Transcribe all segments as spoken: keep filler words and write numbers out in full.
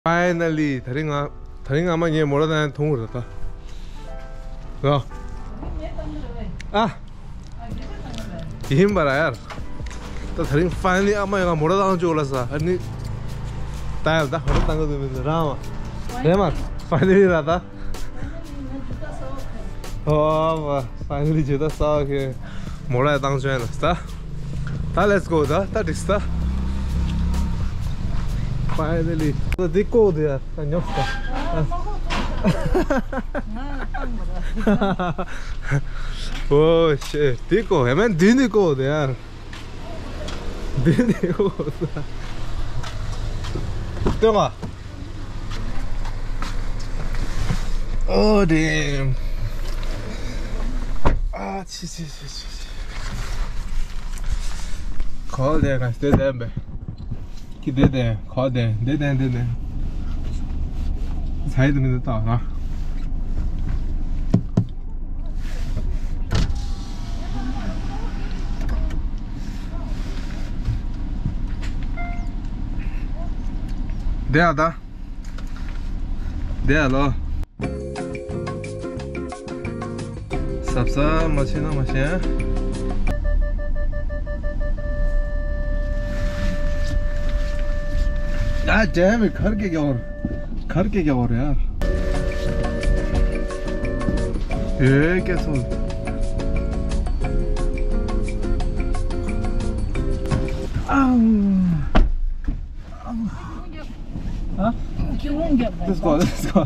Finally. ད་རིང་ང་ད་རིང་ཨ་མ་ངས་མོ་ཊ་བཏང་ཡ་མཐོང་གི་རེད་ད། ཨ། ཡིན་པ་ར་ཡར། ད་ད་རིང་finally ཨ་མ་ཡང་ང་མོ་ཊ་བཏང་བཅུག་ལ་ས། ཨ་ནི། ད་ཡར་ད་མོ་ཊ་བཏང་གི་འདུག་མི་འདུག་རང་མ། རེད་མ། finally ར་ད། ཨོ་བ། finally ཇི་ལྟར་ས་ཁེ། མོ་ཊ་བཏང་བཅུག་ཡ་ན་ད། ད་let's go ད་ད་འགྲིག་ད། finally ད་འདི་བཀོག་དེ་ཡ་ད་ཉོབ་ད། ཨོ་ཤེ། འདི་བཀོག་ཧེ་མན་འདི་འདི་བཀོག་དེ་ཡ། འདི་འདི་བཀོག་ད། སྟོན་པ། Oh damn. ཨ་ཆི་ཆི་ཆི་ཆི་ཆི། གོ་ལེ་ག་སྟེ་ལྡན་པས། ཁྱི་དེ་དེ་གོ་དེ་དེ་དེ་དེ་དེ། ཚའི་དེ་མི་དེ་ལྟ་ན། དེ་ཨ་ད། དེ་ཨ་ལོ། ཟབ་ཟབ་མ་བྱེད་ན་མ་བྱེད། ཨ། damn it. ཁར་སྐད་རྒྱག་བར། ཁར་སྐད་རྒྱག་བར་ཡ། ཨེ་སྐད་སོང་། ཨང་། ཨ། ཁྱི་ཧུང་རྒྱབ་པ། དེ་སྐོར་དེ་སྐོར་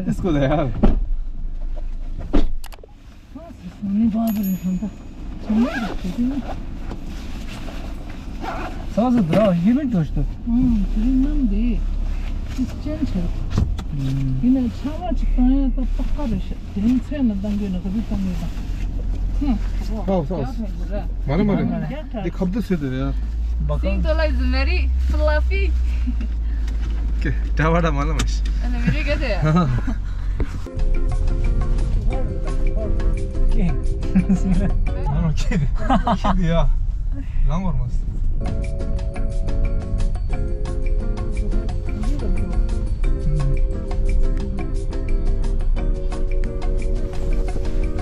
དེ་སྐོར་དེ་ཡ། ཨ་ནི་བ་བ་རེ་ཧན་ད། ཚང་མ་རེ་ཁྱི་ཁྱི་ནི། ཚང་སུ་དུ་ར་ཡི་མི་འགྲོ་ཤི་དུ། ཨང་། དེ་རིང་ནམ་དེ། ཅི་ཅན་ཆེ། ཨང་། ཡིན་ནའི་ཆ་བ་ཅིག་བཏང་ཡ་ད་པག་པ་རེ་ཤི། དེ་རིང་མཚན་ལ་བཏང་དགོས་ན་ག་དུས་བཏང་དགོས་དང་། ཧུམ། ཧོ་ཧོ། མ་རེད་མ་རེད། འདི་ཁབ་ཏུ་ཚོས་དེ་རེད། Sing Dola is very fluffy. ཀེ། ད་བ་ད་མ་ལ་མ་ཤི། ཨ་ནི་མི་རིགས་ག་དེ། ཀེ། ཨ་ནོ་ཀེ་དེ། ཀེ་དེ་ཡ། ལང་བར་མ་སི།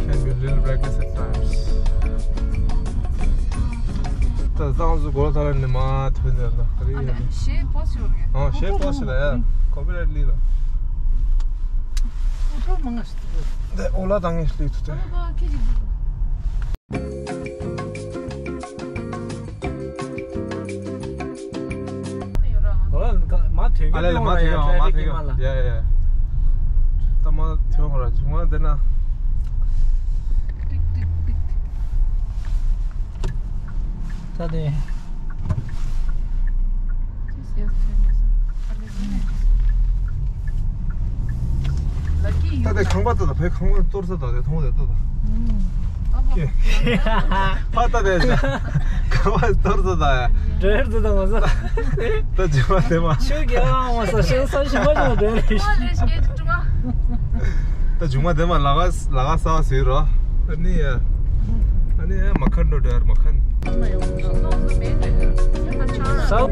Can be a little reckless at times. ད་ཏང་སུ་གོ་ཐ་ལ་ནི་མ་ཐོན་ནས་ད་ཁ་རི་ཡ་ལ། ཤེས་པོ་ཤོར་གི། ཨ། ཤེས་པོ་ཤི་ལ་ཡ། ཀོ་པི་རའེ་ཊི་ལི་ལ། ཨོ་ཏོ་མང་ང་ཤི། དེ་ཨོ་ལ་ཏང་ངེ་ཤི་ལི་ཐུ་ཏེ། ཨོ་ལ་མ་ཐོན་གི། ཨ་ལ་ལ་མ་ཐོན་གི། མ་ཐོན་གི། ཡ་ཡ་ཡ། ད་མ་ཐོན་གི་ར་ཅུང་མ་དེ་ན། ད་དེ། ད་དེ་ཁང་པ་ད་ད་བའི་ཁང་པ་གཏོར་ས་ད་དེ་མཐོང་དེ་ད་ད། ཀེ། ཕ་ད་དེ་ད། ཁང་པ་གཏོར་ས་ད་ཡ། འདྲེར་ད་ད་མ་ས། ད་ཇི་མ་དེ་མ། ཆུ་རྒྱ་མ་ས་ཤིང་ས་ཤིང་མ་ཅུང་འདྲེར་རེ། ད་ཇུ་མ་དེ་མ་ལ་ག་ལ་ག་ས་བ་ཟེར་རོ། ཨ་ནི་ཡ། ཨ་ནི་ཡ་མ་ཁན་འགྲོ་འདྲ་མ་ཁན། ས།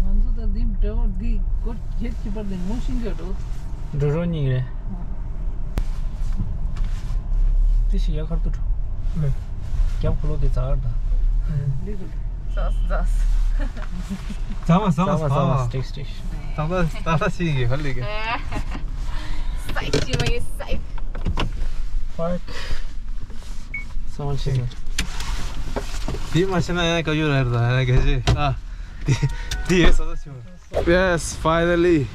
ང་ཚོ་ད་འདི་འདྲ་བོ་འདི་སྒོ་བརྒྱད་ཀྱི་བར་དུ་ངོ་ཤེས་ཀྱི་འགྲོ། འགྲོ་རོགས་གཉིས་རེད། དེ་ཞིག་ཡ་ཁར་དུ་འགྲོ། རྒྱབ་ཁོ་ལོ་དེ་ཛར་ད། ཛས་ཛས། ཛ་མ་ཛ་མ་ཛ་མ་ཛ་མ། སྟིག་སྟིག། ད་ད་ད་ད་ཤི་གི་ཧ་ལས་གི། སའི་ཅི་མ་ཡི་སའི། པར་ཀ། སོང་ཆེ། དེ་མ་ཤེས་ན་ཡང་ཀ་ཡོད་རེད་ད་ཡང་གལ་ཆེ། ཨ། དེ་དེ་ཡོད་ས་ད་ཆུ། Yes, finally.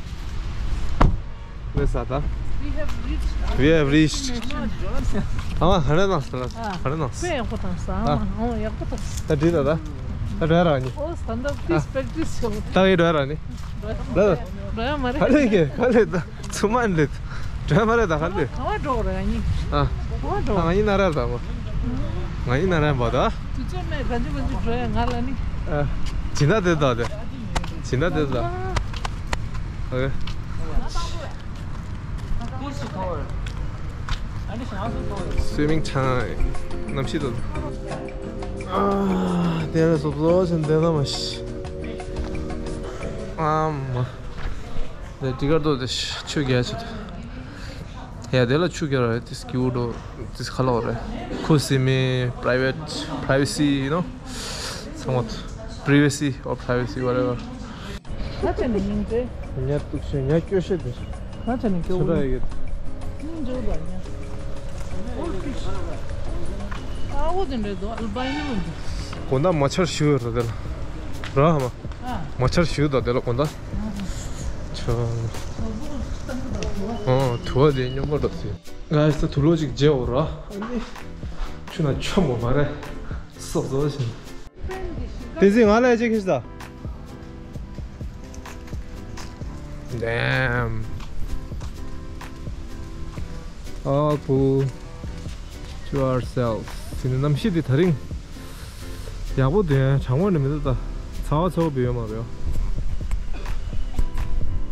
Where's that? We have reached. We have reached. ཨ་མ་ཧ་ར་ནང་སྟེ་ལ་ཧ་ར་ནང་སྟེ། དཔེ་ཡག་པོ་དང་ས་ཨ་མ་ཧོ་ཡག་པོ་དང་། ད་འདི་ད་ད་ད་འགྲོ་ར་ནི། ཨོ་ད་ད་please practice ཤོག་ད་ཡི་འགྲོ་ར་ནི། ལ་འགྲོ་ཡ་མ་རེད། ག་ལེ་གི་ག་ལེ་ད། ཚུ་མ་ལེད། འགྲོ་མ་རེད་ད་ཧ་ལེ། ག་བ་འགྲོ་རེད་ང་གཉིས། ཨ། ག་བ་འགྲོ། ང་གཉིས་ན་ར་ད་མ། ང་གཉིས་ན་ར་མ་ད། དུས་ཚོད་མེད་ག་ཅི་ག་ཅི་འགྲོ་ཡ་ང་ལ་ནི། ཨ། ཇི་ན་དེ་ད་དེ། ཇི་ན་དེ་ད། ཨོ་ཁེ། Swimming time. གནམ་གཤིས་དང་། ཨ། དེ་ལ་སོབ་སོབ་ཟིན་དེ་ལ་མ་ཤི། ཨ་མ། དེ་ཊི་ཀེ་ཊི་དོ་དེ་ཆུ་རྒྱག་ཆུ་དེ། ཡ་དེ་ལ་ཆུ་རྒྱག་ར་དེ་སྐྱིད་པོ་འགྲོ། དེ་ཁ་ལོ་རེད། ཁུ་སིམ་མེ་private, privacy, you know, ཚང་མ་privacy or privacy, whatever. ཁ་ཆེ་ནས་སྙིང་རྗེ། ཉ་གཏུག་ཤེས་ཉ་སྐྱོ་ཤེས་དེ། ཁ་ཆེ་ནས་སྐྱོ་བོ། ཚུར་ར་ཡོད། སྙིང་རྗེ་བ་ཉ། ཨོལ་ཕིཤ། ཨ་བོ་དེ་འདྲ་དོ་ཨལ་བའི་ནི་མི་འདུག་དགོང་དག་མ་ཆར་ཞུ་ཡོད་ར་དེ་ལ། ར་ཧ་མ། ཨ། མ་ཆར་ཞུ་དོ་དེ་ལ་དགོང་དག་ཆོ། ཨོ་དུ་བ་དེ་སྙོམས་པོ་འགྲོ་ཚེ། ང་ཡི་ས་དུ་ལོ་ཅིག་རྗེ་འོ་ར། ཨ་ནི། ཆུ་ན་ཆོ་མོ་མ་རེད། སོག་སོག་བཞིན། དེ་ཚེ་ང་ལ་ཅིག་ཤི་ས། Damn. All pull to ourselves. དེ་ནི་གནམ་གཤིས་དེ་ད་རིང་ཡག་པོ་དེ་གྲང་མོ་ནི་མི་འདུག་ད་ཚ་བ་ཚ་བ་བུད་ཡོད་མ་རེད།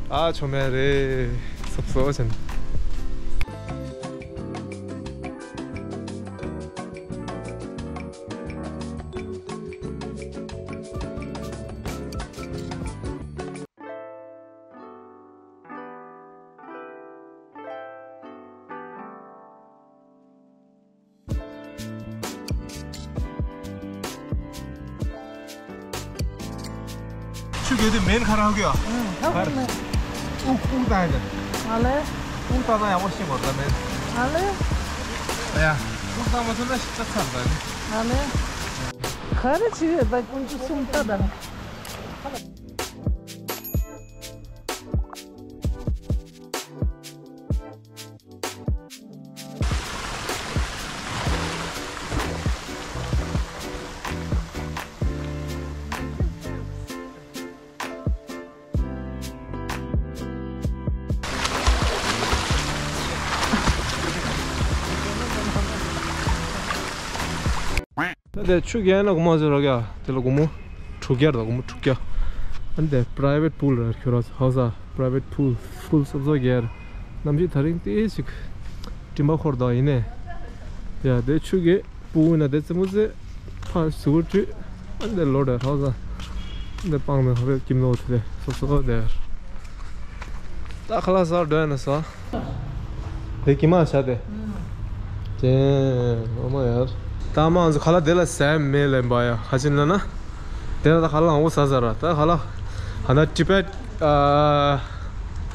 ཨ་ཆོ་མེད་རེད། སོག་སོག་བཞིན། ཆུ་རྒྱུག་དེ་མེན་ཁ་རང་གི་ཨ། ཨུག་ཨུག་བཏང་ཡ། ཨ་ལེ། ཨུག་བཏང་ན་ཡག་པོ་ཤེས་དགོས་ད་མེན། ཨ་ལེ། ཡ། ཨུག་བཏང་མ་ཐུབ་ན་ཤི་ཚར་ད་ནི། ཨ་ལེ། ག་རེ་བྱེད་ཡོད་ད་ཀུན་སྤྱོད་གསུམ་ལྟ་དང་། ད་དེ་ཆུ་རྒྱག་ན་སྒོར་མོ་ཟེར་རོགས་ཡ། དེ་ལ་སྒོར་མོ་དྲུག་བརྒྱ་རེད། སྒོར་མོ་དྲུག་བརྒྱ། ཨ་ནི་དེ་private pool རེད། ཁྱོད་རང་ཚོ་ཧ་ས་private pool, pool སོབ་སོབ་རྒྱག་རེད། གནམ་གཤིས་ད་རིང་ཏོག་ཙམ་སྤྲིན་པ་འཁོར་འདུག་ཡིན་ནའི་ཡ་དེ་ཆུ་རྒྱག་པུའུ་ན་དེ་རྩེད་མོ་རྩེ། ཕར་ཟུར་བྲུས། ཨ་ནི་དེ་ལོ་དེ་ཧ་ས་འདི་སྤང་ནས་ཧ་པའི་ཀིམ་ནོ་དེ་སོབ་སོབ་དེ། ད་ཁ་ལག་ཟ་འགྲོ་ཡ་ན་ཟ། དེ་ཀྱི་མ་བྱ་དེ། ཅན་ཨོ་མ་ཡར། ད་མ་ང་ཚོ་ཁ་ལག་དེ་ལ་ཟ་མེད་ལེན་པ་ཡ། ཁ་ཅིན་ལ་ན། དེ་ལ་ད་ཁ་ལག་ཨང་བོ་ཟ་ཟ་ར། ད་ཁ་ལག་ཧ་ན་Tibet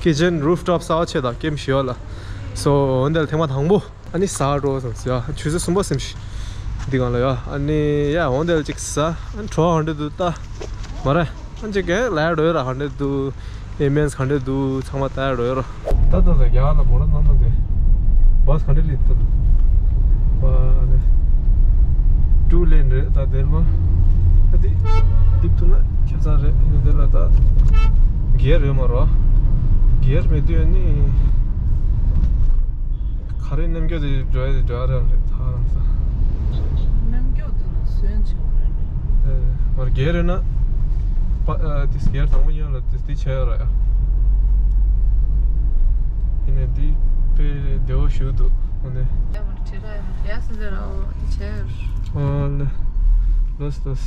kitchen rooftop ཟ་བ་ཆེ་ད་ཀེམ་ཞི་ཡོ་ལ། སོ་འོན་དེ་ལ་ཐེངས་མ་དང་པོ། ཨ་ནི་ཟ་འགྲོ་སོང་ཟེར་ཡ། ཆུ་ཚོད་གསུམ་པ་སེམས་ཤིག་འདི་གང་ལ་ཡ། ཨ་ནི་ཡ་འོང་དེ་ལ་ཅིག་ཟ། ཨ་ནི་གྲོ་ཧང་འདྲ་འདུག་ལྟ་མ་རེད། ཨ་ནི་ཅིག་གས་ལ་ཡ་འགྲོ་ཡོད་ར། ག་འདྲ་འདུག་ཨེམ་བི་ཡན་སི་ག་འདྲ་འདུག་ཚང་མ་ལྟ་ཡ་འགྲོ་ཡོད་ར། ད་ལྟ་ད་རྒྱ་གར་ལ་མོ་ར་ནང་ནང་དེ་བ་སི་ག་འདྲ་ལི་ལྟ་འདུག་བ་ཨ་ནི་ཊུ་ལེན་རེད། ད་དེར་བ་ཨ་དེ་སྒྲུབ་ཐུབ་ན་ཁྱད་མཚར་རེད། ཨ་ནི་དེ་ལ་ད་གེར་ཡོད་མ་ར། གེར་མེད་དུས་ཨ་ནི། ག་རེ་གནམ་རྒྱུད་དེ་འགྲོ་ཡ་དེ་འགྲོ་ཡ་རེད་རེད་ད་རང་ས། གནམ་རྒྱུད་དེ་ལ་སོན་ཆེ་བ་རེད། ཨེ་མར་རྒྱལ་རེད་ན། པ་ཨ་དེ་རྒྱལ་དང་པོ་ཉོ་ལ་དེ་དེ་བྱས་ཡོད་ར་ཡ། ཡིན་ནའི་དེ་དཔེ་བདེ་བོ་ཞུ་འདུག་ཨོ་ནི། ཡ་མར་བྱེད་ར་ཡ་མར་རྒྱལ་སྲིད་ཟེར་ར་ཨོ་དེ་བྱས་ཡོད། ཨོ་ལེ། ལོས་ལོས།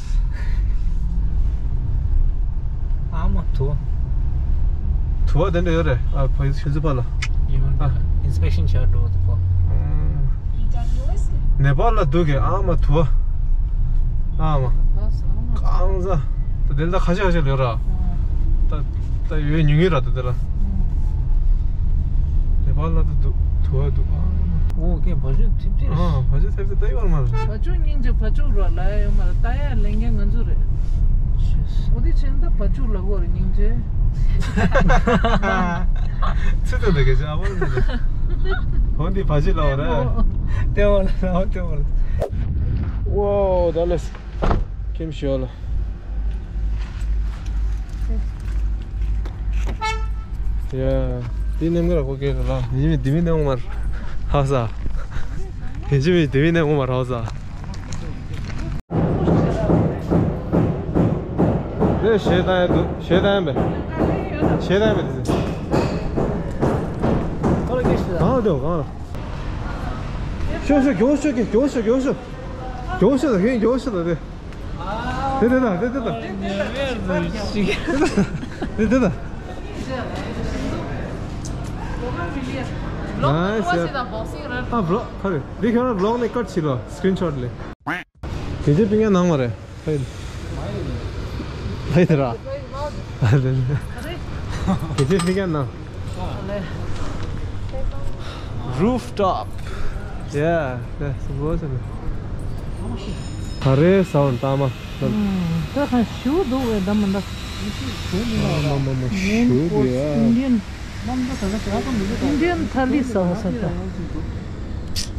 ཨ་མ་དུ། དུ་བ་དེ་འདྲ་ཡོད་རེད། ཨ་ཕ་ཡུལ་ཆུ་ཚོད་པ་ལ། ཡིན་ཨ། ཨིན་སི་པེག་ཤན་བྱ་འགྲོ་འདུག་གོ། ཨ། ནེ་པཱལ་ལ་འདུག་གི་ཨ་མ་དུ་བ། ཨ་མ། གང་ཟ། ད་དེ་ལ་ཁ་ཤས་ཁ་ཤས་ཡོད་ར། ད་ད་ཡོད་ཉུང་ཉུང་ར་ད་དེ་ལ། ནེ་པཱལ་ལ་ད་འདུག་དུ་བ་འདུག་ཨ། འོ་ཀེ་བ་ཇོ་ཐིབ་ཐིབ། ཨ་བ་ཇོ་ཐིབ་ཐིབ་ད་ཡོད་མ་རེད། བ་ཇོ་སྙིང་རྗེ་བ་ཇོ་ར་ལ་ཡ་ཡོད་མ་རེད། ད་ཡ་ལེན་མཁན་ང་ཚོ་རེད། འོ་དེ་ཕྱིན་ད་བ་ཇོ་ལ་གོ་རེ་སྙིང་རྗེ། ཚེ་ད་ད་ག་ཅི་ཨ་བ་རེད། འོ་འདི་བ་ཇོ་ལ་བ་རེད། ཏེ་བ་ལ་ཏེ་བ་ལ། ཝའོ་ད་ལེ། ཁྱིམ་ཞོ་ལ། ཡ། དེ་ནེམ་ག་ར་གོ་ཀེ་ལ། ཡིན་མི་དེ་མི་ནེམ་མར་ཧ་ས། ཡིན་མི་དེ་མི་ནེམ་མར་ཧ་ས། དེ་ཞེ་ད་ཡ་དུ་ཞེ་ད་ཡ་མེ། ཞེ་ད་ཡ་མེ་དེ། ཁོ་ལ་ཀེ་ཞེ་ད། གང་ལ་སྡོད། གང་ལ། ཤོག་ཤོག་མགྱོགས་ཤོག་མགྱོགས་ཤོག་མགྱོགས་ཤོག་མགྱོགས་ཤོག་དང་། ཧེ། མགྱོགས་ཤོག་དང་། དེ་དེ་དང་། དེ་དེ་དང་། དེ་དེ་དང་། Nice. ཨ་vlog ག་རེ། འདི་ཁྱོད་རང་vlog ནས་ཀཊ་བྱེད་ལོ། སི་ཀི་རིན་ཤོཊ་ལས། དེ་རྗེས་ཕིང་ཡ་ནང་མ་རེད། ལྷེ་དེ་ར། དེ་རྗེས་ཕིང་ཡ་ནང་། Rooftop. Yeah, that's awesome. ད་རེས་ཟ་འོང་ད་མ། ད་གང་ཞུ་འདུག་བས་ད་མ་འདྲ། མ་མ་མ་ཞུ་འདུག་ཡ། Indian Indian ཐ་ལི་ཟ་བ་ས་ད།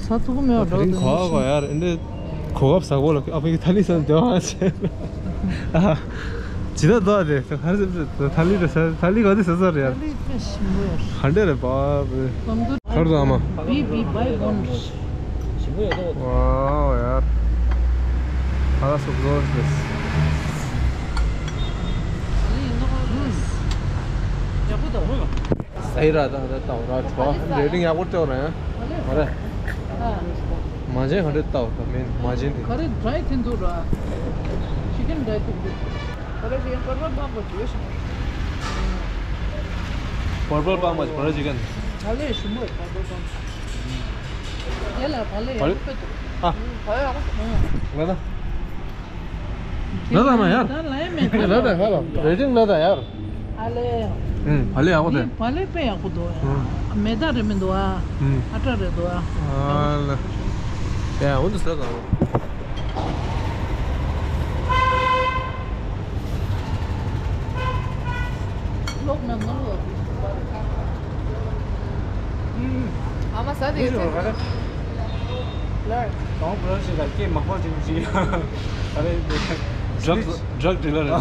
ཟ་ཐུབ་མེད་པ་འདྲ་འདུག་ཁོ་ཁོ་ཡར་འདི་གོ་སྐབས་ཟ་གོ་ལ་ཨ་ཕ་གི་ཐ་ལི་ཟ་འདོད་ཨ་ཅེ། ཨ། ཇི་ལྟར་འདུག་དེ་ཁ་ཟེར་ཐ་ལི་རེད་ཟ། ཐ་ལི་ག་དུས་ཟ་ཟ་རེད་ཡར། ཐ་ལི་དཔེ་ཞིམ་པོ་ཡོད། ག་འདྲ་རེད་པ། ལམ་དུ་གར་དུ་ཨ་མ། བི་བི་བའི་བོན། Wow, ཡར། ཨ་ལ་སོགས་ལོ་རེད། ཡག་པོ་འདུག་ཟེར་ར་ད་ད་ལྟ་ར་གྲོ་རེ་ཏིང་ཡག་པོ་སྤྲད་ར་ཡང་། མ་རེད། མ་ཅན་ག་འདྲ་ལྟ་བ་ད་མིན་མ་ཅན་དེ། ག་རེ་dry་ཐེན་ཐུག་ར། chicken dry་ཐུག་འདུག་ག་རེ་chicken་པར་པར་པང་པོ་ཅིག་ཡོད་ཤག་པར་པར་པང་པོ་ཅིག་ག་རེ་chicken། ད་ལས་ཞུ་མོ་པར་པར་པང་པོ། ཡ་ལ་བ་ལས་ཡག་པོ་འདུག་ཨ། བ་ལས་ཡག་པོ་འདུག་ལ་ད། ལ་ད་མ་ཡར། ད་ལ་ཡ་མེད་ད། ལ་ད་ཧ་ལ་རེ་ཏིང་ལ་ད་ཡར། ཨ་ལེ། ཨུམ། བ་ལེ་ཡག་པོ་དེ། བ་ལེ་དཔེ་ཡག་པོ་འདུག་ཨུམ། མེ་ད་རེ་མི་འདུག་ཨ། ཨུམ། ཨ་ཏྲ་རེ་འདུག་ཨ། ཨ་ལ། ཡ་འོ་འདུག་ཟེར་དང་། ལོག་མེད་མ་ལོག་ཨ་མ་ཟ་དེ་ཡོད་ཚད། ལར། གང་བུ་ར་ཞིག་ལ་སྐད་མ་ཁོག་ཅིག་ཅིག་ཨ་རེ། drug drug dealer རེད།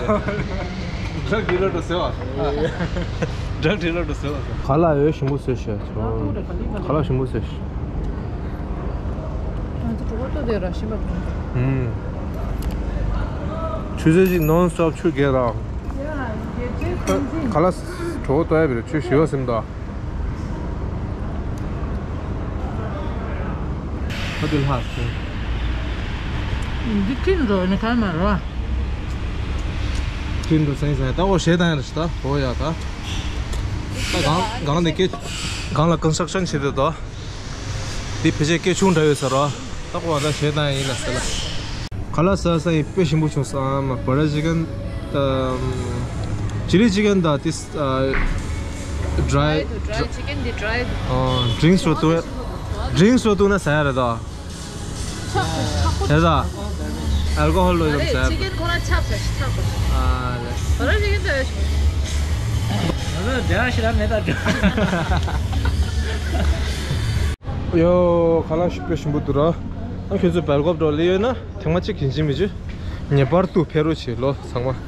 drug dealer དུ་ཟེར་བ། drug dealer དུ་ཟེར་བ། ཁ་ལག་ཡོད་ཞིམ་པོ་བཟོས་ཤག་ཁ་ལག་ཞིམ་པོ་བཟོས་ཤག་ང་ཚོ་གྲོགས་པོ་དེ་ར་ཞིམ་པ་འདུག་ཨུམ། ཆུ་ཚོད་གཅིག་non stop ཆུ་རྒྱག་ར། ཁ་ལག་གྲོགས་པོ་ལྟོགས་ཡ་བིར་ཆུ་ཞི་བ་སིམ་དོ། ཁ་དུ་ལྷག་སོང་། འདི་ཁྲིན་འགྲོ་ནི་ག་མ་རོ། ཁྲིན་འགྲོ་སེང་སེང་ད་འོ་ཞེ་དང་ཡ་རེད་ད་འོ་ཡ་ད། ད་གང་གང་འདི་སྐད་གང་ལ་construction བྱེད་དུ་དོ། འདི་ཕལ་ཆེར་སྐད་ཆུང་འདྲ་ཡོད་ས་རོ། ད་འོ་ད་ཞེ་དང་ཡ་ཡིན་ལ་ཟེར་ལ། ཁ་ལག་ཟ་ས་ཡི་དཔེ་ཞིམ་པོ་བྱུང་སོང་ཨ་མ། བ་ར་ཅི་ཀན་ད། chili chicken ད་ཏིས། dry dry chicken འདི་dry ཨོ། drinks རོ་ཏུ། drinks རོ་ཏུ་ན་ཟ་ཡ་རེད་ད། ཆགས་ཆགས་པོ། ཡ་ད། alcohol ལོ་ཡོད་ཟ་ཡ། chicken ཁོ་རང་ཆགས་ཆགས་ཆགས་པོ། ཨ་ལེ། བ་ར་ཅི་ཀན་ད་ཡོད་ཞིག་ད་ལྟ་རྒྱ་ཞིག་ལ་མེད་ད། ཡོ། ཁ་ལག་ཞིམ་པོ་ཞིམ་པོ་འདུག་ར། ཨ་ཁྱོད་ཚོ་སྦེལ་ཀོབ་འགྲོ་ལེ་ཡོད་ན་ཐེངས་མ་གཅིག་ཡིན་གཅིག་མིན་གཅིག་ངེས་པར་དུ་ཕེབས་རོགས་བྱེད་ལོ་ཚང་མ།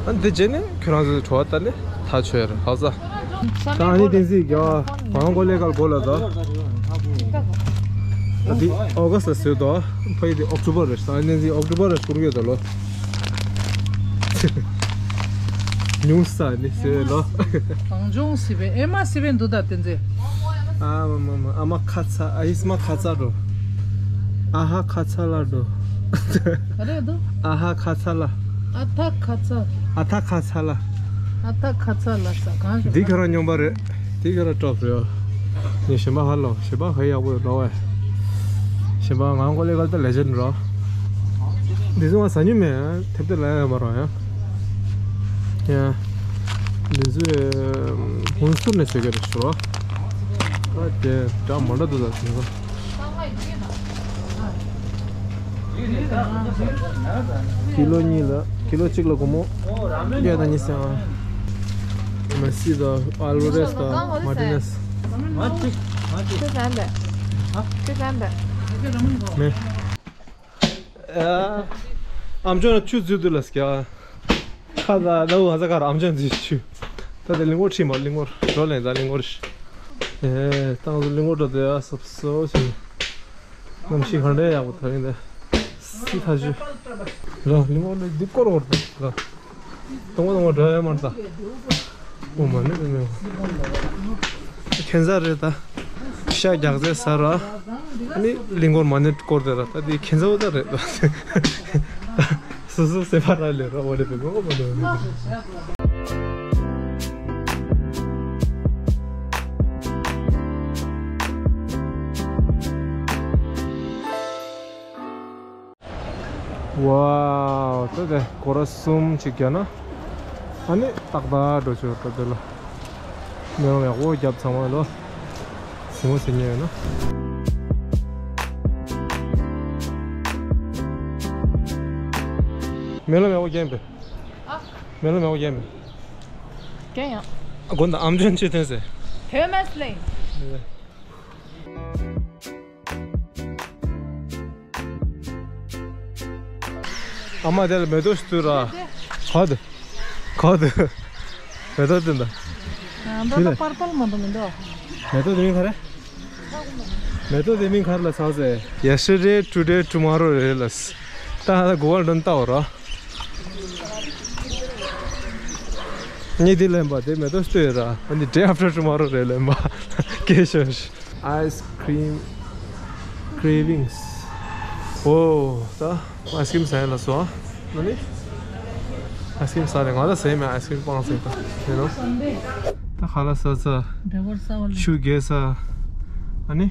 ཨ་འདི་རྗེས་ནས་ཁྱོད་རང་ཚོའི་བྲོ་བ་ལྟ་ལེ་ཐག་ཆོད་རེད་ཧ་ས། ད་ཨ་ནི་བསྟན་འཛིན་རྒྱ་གང་གོ་ལེ་གལ་གོ་ལ་ད། ད་འདི་ཨོ་ག་སི་ལ་བཟོས་དོ། ཕ་ཡི་འདི་ཨོག་ཊོ་བར་རེད། ད་ཨ་ནི་བསྟན་འཛིན་ཨོག་ཊོ་བར་ལ་སྐུར་གྱི་ཡོད་ད་ལོ། ཉུང་ས་ནི་ཟེར་ལོ། གངས་ལྗོངས་སི་པན་ཨེ་མ་སི་པན་འདུག་ད་བསྟན་འཛིན། ཨ་མ་མ་མ་ཨ་མ་ཁ་ཚ་ཨ་ཡིས་མ་ཁ་ཚ་འགྲོ། ཨ་ཧ་ཁ་ཚ་ལ་འགྲོ། ག་རེ་འདུག་ཨ་ཧ་ཁ་ཚ་ལ། ཨ་ཐ་ཁ་ཚ། ཨ་ཐ་ཁ་ཚ་ལ། ཨ་ཐ་ཁ་ཚ་ལ་ས་གང་ཞིག་འདི་ཁྱོད་རང་སྨྱོན་པ་རེད། འདི་ཁྱོད་རང་ཀྲོབ་རེད། ངས་གཞན་པ་ཧ་ལོ་གཞན་པ་ཧ་ཡག་པོ་ཡོད་ལོ་བས། གཞན་པ་ངང་གོ་ལེ་གལ་ཏེ་ལེ་ཇེན་རོ། འདི་ཚོ་ང་ཟ་མྱོང་མེད། ཐེབས་ཏེ་ལ་ཡ་མ་རོ་ཡ། ཡ། འདི་ཚོས་ཧུན་སུར་ནས་བཟོས་ཀྱི་རེད་ཤོ། ཨ་དེ་འདྲ་མ་འདྲ་འདུག་ད་དེ་ཚོ། ཀི་ལོ་གཉིས་ལ་ཀི་ལོ་གཅིག་ལ་སྒོར་མོ་བརྒྱ་དང་ཉི་ཤུ་ཡང་། མེ་སི་དང་ཨལ་ཝ་རེས་དང་མར་ཏི་ནེས། མེ། ཨམ་ཅོག་ན་ཆུ་འཛུལ་དུ་ལ་སྐྱ། ཁ་ལ་ལ་འུ་ཧ་ས་ཁར་ཨམ་ཅོག་འཛུལ་ཆུ། ད་དེ་གླིང་སྐོར་ཁྲིད་མ་གླིང་སྐོར་འགྲོ་ལེན་ད་གླིང་སྐོར། ཨེ་ཏང་སུ་གླིང་སྐོར་འགྲོ་དེ་ཨ་སོབ་སོ་ཞིག་གནམ་གཤིས་གང་འདྲ་ཡག་པོ་ཐག་ཡིན་ད། སི་ཐ་ཆུ། ར་གླིང་སྐོར་ལ་འདི་སྐོར་བར་དུ་ར། སྟོང་པ་སྟོང་པ་འདྲ་ཡ་མར་ད། ཨོ་མ་ནི་མེ་མེ། ཁྱེད་ཟ་རེད་ད། ཤ་རྒྱགས་ཚད་ཟ་ར། ཨ་ནི་གླིང་སྐོར་མ་ཎི་བསྐོར་དེ་ར། ད་དེ་ཁྱེད་ཚོ་ད་རེད་ད། སོ་སོ་སེམས་པ་ར་ལས་ར་འོ་ལེ་པེ་མོ་གོ་མ་ལེ། ཝའོ། ད་དེ་སྒོར་གསུམ་ཅིག་རྒྱག་ན། ཨ་ནི་ཏག་ཏག་འགྲོ་ཆོག་ད་དེ་ལ། སྨོན་ལམ་ཡག་པོ་རྒྱབ་ཚང་མ་ལོ། གཟིགས་མོ་ཟེར་མཁན་ཡོད་ན། སྨོན་ལམ་ཡག་པོ་རྒྱབ་པས། ཨ། སྨོན་ལམ་ཡག་པོ་རྒྱབ་པས། རྒྱབ་ཡང་། ཨ་དགོན་དང་ཨམ་ཅོན་ཆོས་ཐོན་ཟེར། ཐོན་མ་སླེ། ཨ་མ་དེ་ལ་མེ་ཏོག་ཞིག་བཏུས་ར། ག་དུ། ག་དུ། མེ་ཏོག་དེ་འདྲ། ཨ་འདྲ་ད་པར་པལ་མ་འདུག་མི་འདུག་མེ་ཏོག་དེ་མིང་ག་རེ། མེ་ཏོག་དེ་མིང་ག་རེ་ལ་ཚང་ཟེར། Yesterday, today, tomorrow རེད་ལ། ད་ཧ་ད་གོ་བ་འདོན་ལྟ་བ་ར། ངས་འདི་ལེན་པ་དེ་མེ་ཏོག་ཞིག་བཏུས་ར། ཨ་ནི་day after tomorrow རེད་ལེན་པ། སྐད་ཤོར། Ice cream cravings. ཨོ། ད་ཨའི་སི་ཀྲིམ་ཟ་ཡ་ལ་སོ། ཨ་ནི་ཨའི་སི་ཀྲིམ་ཟ་རེད། ང་ད་ཟ་ཡི་མེད། ཨའི་སི་ཀྲིམ་སྤངས་ཟེར་ད། ཡིན་ནོ། ད་ཁ་ལག་ཟ་ས། ཆུ་རྒྱས་ས། ཨ་ནི་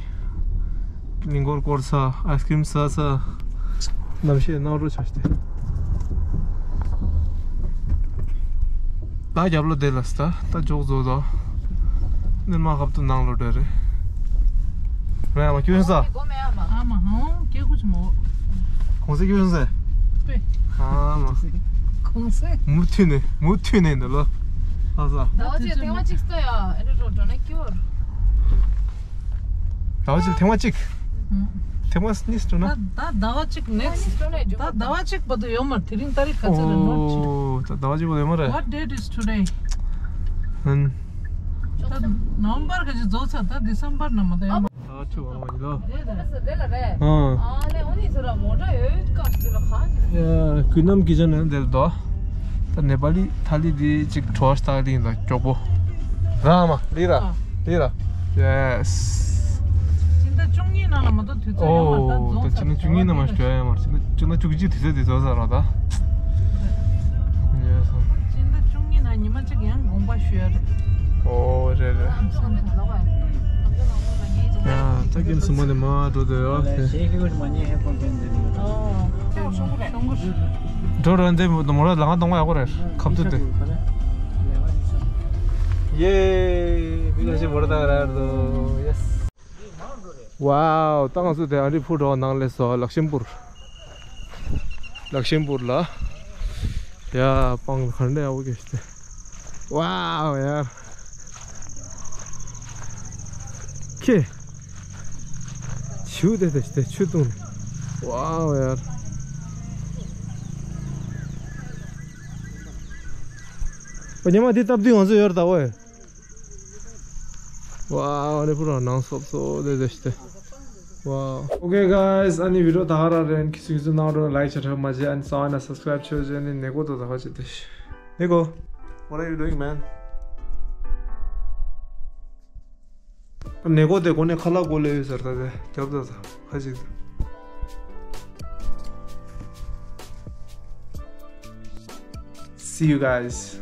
གླིང་སྐོར་སྐོར་ས། ཨའི་སི་ཀྲིམ་ཟ་ས། གནམ་གཤིས་གནང་རོགས་བྱ་སྟེ། ད་རྒྱབ་ལོ་དེ་ལ་ས། ད་འཇོག་བཟོ་དོ། ནི་མ་ཧབ་ཏུ་ནང་ལོ་དེ་རེད། རེད་ཨ་མ་ཁྱོད་ས། ཨ་མ་ཧང་སྐྱེ་དགུ་ཆུ་མོ། གོང་ས་ཁྱོད་ས། ཨ་མ། གོང་ས། མུ་མཐུད་ནས་མུ་མཐུད་ནས་འདི་ལོ། ཨ་ས། ཟླ་བ་གཅིག་ཐེངས་མ་གཅིག་ལྟོས་ཡ། ཨེ་འདྲ་འགྲོ་འགྲོ་ན་སྐྱོར། ཟླ་བ་གཅིག་ཐེངས་མ་གཅིག་ཐེངས་མ་གཉིས་འགྲོ་ན། ད་ཟླ་བ་གཅིག་next། ད་ཟླ་བ་གཅིག་བར་དུ་ཡོད་མ་རེད། དེ་རིང་ཏ་རིག་ག་ཚོད་རེད། ནོར་ཅིག་ཨོ། ད་ཟླ་བ་གཅིག་བར་དུ་ཡོད་མ་རེད། What date is today? ཨན། ད་ནོ་བེམ་བར་ག་ཅིག་རྫོགས་ཚར། ད་ཌི་སེམ་བར་ནང་མ་ད་ཡོད་མ། ཨ་ཆུ་བ་མ་ཡིན་ལོ། ཨ་ལེ་ཨོ་ནི་ཟེར་ར་མོ་ཊ་ཡོད་ཀ་ཞིག་ལ་ཁ་ཅིག་ཡ། ཀུན་ནམ་གྱི་ཅན་ནས་འདིར་དོ། ད་ནེ་པ་ལི་ཐ་ལི་འདི་ཅིག་བྲོ་བ་ཞིག་ལྟ་གི་ཡིན་ད་མགྱོགས་པོ། ར་མ་ལི་ར། ལི་ར། ཡེས། སྤྱི་ཟླ་བཅུ་གཉིས་ནང་ལ་མ་གཏོགས་དུས་ཚོད་ཡོད་མ་རེད། ད་ཨོ། རྫོགས་ད་ཚར། སྤྱི་ཟླ་བཅུ་གཉིས་ནང་མ་ཞིག་བྲོ་ཡ་མ་རེད། སྤྱི་ཟླ་བཅུ་གཉིས་དུས་ཚོད་འདི་རྫོགས་ཚར་ར་ད། ཡེས། སྤྱི་ཟླ་བཅུ་གཉིས་ནང་ཉི་མ་གཅིག་ཡང་དགོངས་པ་ཞུ་ཡ་རེད། ཨོ་རེད་རེད། ཡ་ད་ཀིམ་སི་མོ་ནས་མ་འགྲོ་དེ་ཡོད་ཟེར། འགྲོ་རོགས་འདི་མོ་ར་ལ་ང་གཏོང་བ་ཡག་པོ་རེད། ཁབ་ཏུ་དེ། ཡེ། མི་ལ་ཞིག་མོ་ར་ད་ར་ར་དོ། ཡེས། ཝའོ། ད་ང་ཚོ་དེ་ཨ་རི་ཕུ་འགྲོ་ནང་ལས་སོ་ལག་ཤིམ་པུར། ལག་ཤིམ་པུར་ལ། ཡ་སྤང་ག་འདྲ་ཡག་པོ་གྱོན་ཤི་ཏེ། ཝའོ་ཡ། ཁྱེད། ཆུ་དེ་དེ་དེ་ཆུ་བཏུང་ནས། ཝའོ་ཡ། ཨོ་ཉི་མ་འདི་སྟབས་བདེ་ང་ཚོ་ཡོད་རེད་ད་ཝེ། ཝའོ། ཨ་ནི་ཕུ་ར་ནང་སོབ་སོ་དེ་དེ་ཤི་ཏེ། ཝའོ། Okay guys, ཨ་ནི་བི་ཌི་ཡོ་ད་ག་རང་རེད། ཁྱེད་ཚོས་གནང་རོགས། ལའིག་བྱ་ཁྲ་མ་བྱེད། ཨ་ནི་གསང་བ་ན་སབ་སི་ཀ་རའིབ་བྱོས་བྱས་ནི་ནེ་གོ་དོ་ད་ག་བྱེད་དེ་ཤི། ནེ་གོ། What are you doing, man? ནེ་གོ་དེ་གོ་ནས་ཁ་ལག་གོ་ལེ་ཡོད་ཟེར་ད་དེ་རྒྱབ་ད་ད་ཁ་ཅིག See you guys.